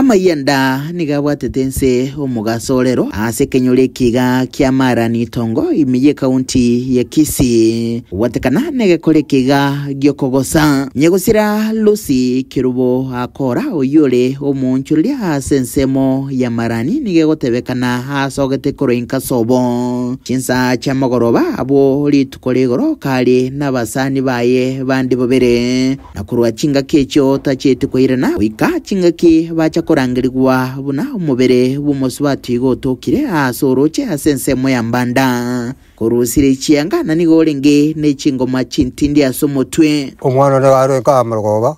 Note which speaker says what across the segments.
Speaker 1: Amayianda nigo abwatete inse omogaso orero ase ekenyoro eke iga kia Marani Itongo ime y'ekaunti ya Kisii kobwatekana negekora eke iga giokogosa. Nyagosira Lucy Kerubo Akora oyio ore omoonchoreria ase ensemo ya Marani nigo egotebekana asogete korwa inka sobo chinsa chia mogoroba abwo rituko rigoro kare nabasani baye bande babere. Na korwa chingaki echio tachieti koirana, goika chingaki bacha korangerigwa buna omobere bw'omosubati igo otokire aase orooche ase ensemo ya mbanda. Korusire chianga, na nigo orenge ne chingoma chintindi ase omotwe.
Speaker 2: Omwana one arenge amarogoba,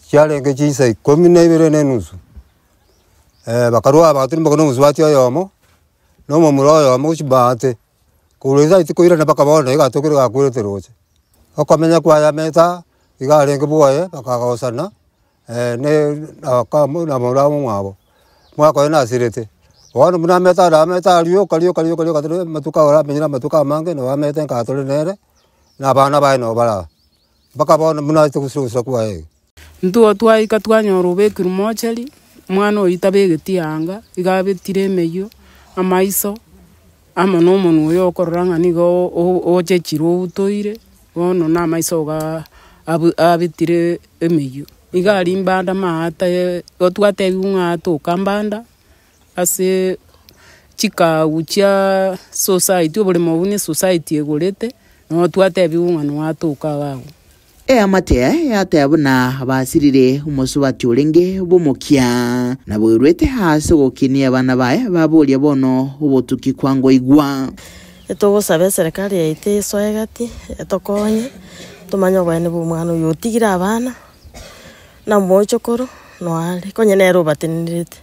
Speaker 2: chiarenge chinsa ikomi na ibere na enusu, bakarwa bagatirimboka na omosubati oyomo, na omomura oyomo gochia maate. Korwa inse aye tikoirana mpaka bono iga atokire gakwerete roche. Okomenya kwaye amete aa, iga arenge bwoye bakagosana na momura omwabo, omogaka oye nasirete. Bono buna amete aro amete aria rioka rioka rioka rioka tore amatuko aya oramenyire amatuko amange nabo amete nkaa tore nere, na abana baye nabo bare aa. Mpaka bono buna aete gosira ogosira kwaye iga.
Speaker 3: Intwe twaika twanyora obekirwe mochari, omwana oyio tabegeti anga, iga abetire emeyio, amaiso, amo na omonwa oyo okorora ng'a nigo ochechire obutoire, bono na amaiso igaa abetire emeyio. Iga aria mbanda maate igo twatebiwa ng'a atoka mbanda, ase chikau chia society, oboremo obwo ne society egorete, nabo twatebiwa ng'a noe atoka iga abwo.
Speaker 1: Eamate yaye yateba buna basirire omosubati orenge bw'omokia, na boirwete aase ogokinia abana baye, baboria bono obotuki kwangoigwa.
Speaker 4: Etogosaba eserekari yaito esoe gati, etokonye, tomanye oboene bwa omwana oyo otigire abana, na omochokoro noare, konye nere obatenenerete.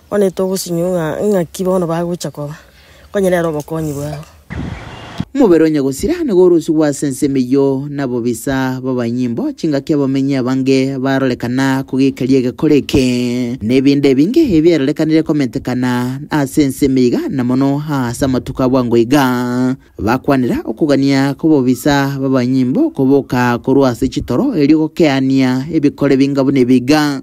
Speaker 4: Bono etogosinywa ng'a ng'aki bono bagocha koba, konye nere obokonyi bwabo.
Speaker 1: Omobere o nyagosira nigo orusigwe ase ensemo eyio nabobisa b'abanyimbo, chingaki abamenyi abange barorekana kogekeria egekora eke, na ebinde ebinge ebiarorekanire komentekana ase ensemo iga na mono ase amatuko a bwango iga. Bakwanera okogania kw'abobisa b'abanyimbo koboka korwa ase chitoro erio gokeania ebikore binga buna ebi iga.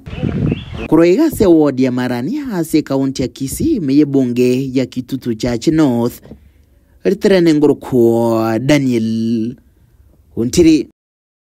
Speaker 1: Korwa iga ase eward ya Marani ase ekaunti ya Kisii ime y'ebunge ya Kitutu Chache North, Riterene ngorokwo Daniel Ontiri.